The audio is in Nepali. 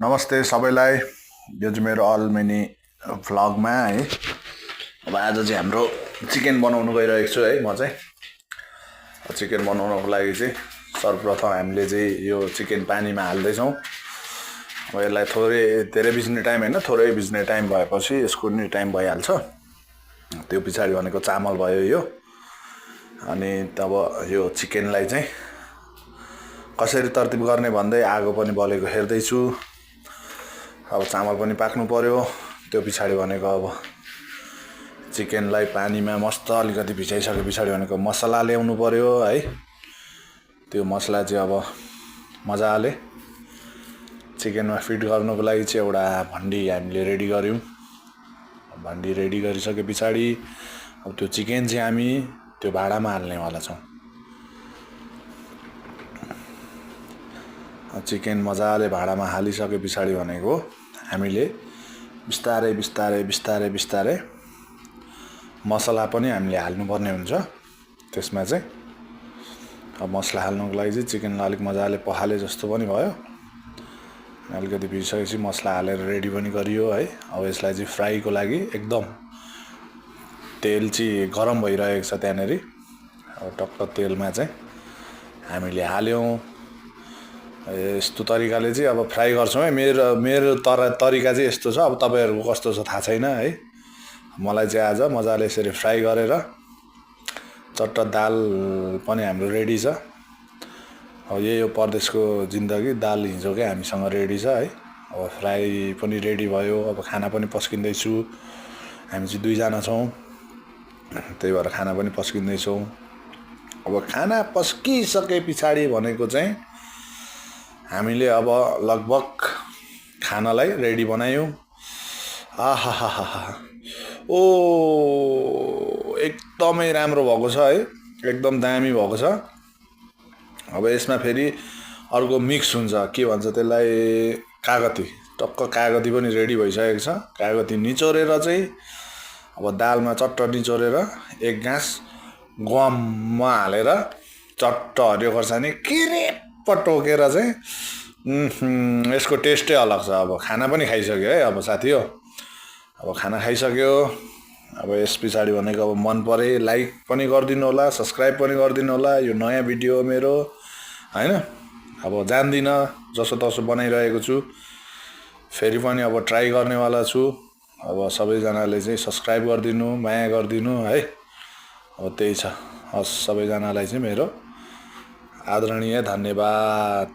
नमस्ते सबैलाई। यो चाहिँ मेरो अल मिनी भ्लगमा है। अब आज चाहिँ हाम्रो चिकन बनाउनु गइरहेको छु है। म चाहिँ चिकन बनाउनको लागि चाहिँ सर्वप्रथम हामीले चाहिँ यो चिकन पानीमा हाल्दैछौँ। अब यसलाई थोरै धेरै भिज्ने टाइम होइन, थोरै भिज्ने टाइम भएपछि यसको नि टाइम भइहाल्छ। त्यो पछाडि भनेको चामल भयो यो। अनि तब यो चिकनलाई चाहिँ कसरी तरतिब गर्ने भन्दै आगो पनि बलेको हेर्दैछु। अब चामल पनि पाक्नु पर्यो। त्यो पछाडि भनेको अब चिकनलाई पानीमा मस्त अलिकति भिजाइसके पछाडि भनेको मसला ल्याउनु पर्यो है। त्यो मसला चाहिँ अब मजाले चिकनमा फिट गर्नुको लागि चाहिँ एउटा भन्डी हामीले रेडी गर्यौँ। भन्डी रेडी गरिसके पछाडि अब त्यो चिकन चाहिँ हामी त्यो भाँडामा हाल्नेवाला छौँ। चिकन मजाले भाँडामा हालिसके पछाडि भनेको हामीले बिस्तारै बिस्तारै बिस्तारै बिस्तारै मसला पनि हामीले हाल्नुपर्ने हुन्छ त्यसमा चाहिँ। अब मसला हाल्नुको लागि चाहिँ चिकनलाई अलिक मजाले पखाले जस्तो पनि भयो। अलिकति भिजिसकेपछि मसला हालेर रेडी पनि गरियो है। अब यसलाई चाहिँ फ्राईको लागि एकदम तेल चाहिँ गरम भइरहेको छ त्यहाँनिर। अब टक्क तेलमा चाहिँ हामीले हाल्यौँ। यस्तो तरिकाले चाहिँ अब फ्राई गर्छौँ है। मेरो तरिका चाहिँ यस्तो छ। अब तपाईँहरूको कस्तो छ थाहा छैन है। मलाई चाहिँ आज मजाले यसरी फ्राई गरेर चट्ट दाल पनि हाम्रो रेडी छ। अब यही हो परदेशको जिन्दगी, दाल हिजोकै हामीसँग रेडी छ है। अब फ्राई पनि रेडी भयो। अब खाना पनि पस्किँदैछु। हामी चाहिँ दुईजना छौँ, त्यही भएर खाना पनि पस्किँदैछौँ। अब खाना पस्किसके पछाडि भनेको चाहिँ हामीले अब लगभग खानालाई रेडी बनायौँ। आहाहाहा, ओ एकदमै राम्रो भएको छ है, एकदम दामी भएको छ। अब यसमा फेरि अर्को मिक्स हुन्छ, के भन्छ त्यसलाई, कागती। टक्क कागती पनि रेडी भइसकेको छ। कागती निचोरेर चाहिँ अब दालमा चट्ट निचोरेर एक गाँस गममा हालेर चट्ट हरियो खोर्सानी किरिप्प टोकेर चाहिँ यसको टेस्टै अलग छ। अब खाना पनि खाइसक्यो है अब साथी हो। अब खाना खाइसक्यो। अब यस पछाडि भनेको अब मन परे लाइक पनि गरिदिनु होला, सब्सक्राइब पनि गरिदिनु होला। यो नयाँ भिडियो हो मेरो होइन। अब जान्दिनँ, जसो तसो बनाइरहेको छु। फेरि पनि अब ट्राई गर्नेवाला छु। अब सबैजनाले चाहिँ सब्सक्राइब गरिदिनु, माया गरिदिनु है। अब त्यही छ। हस्, सबैजनालाई चाहिँ मेरो आदरणीय धन्यवाद।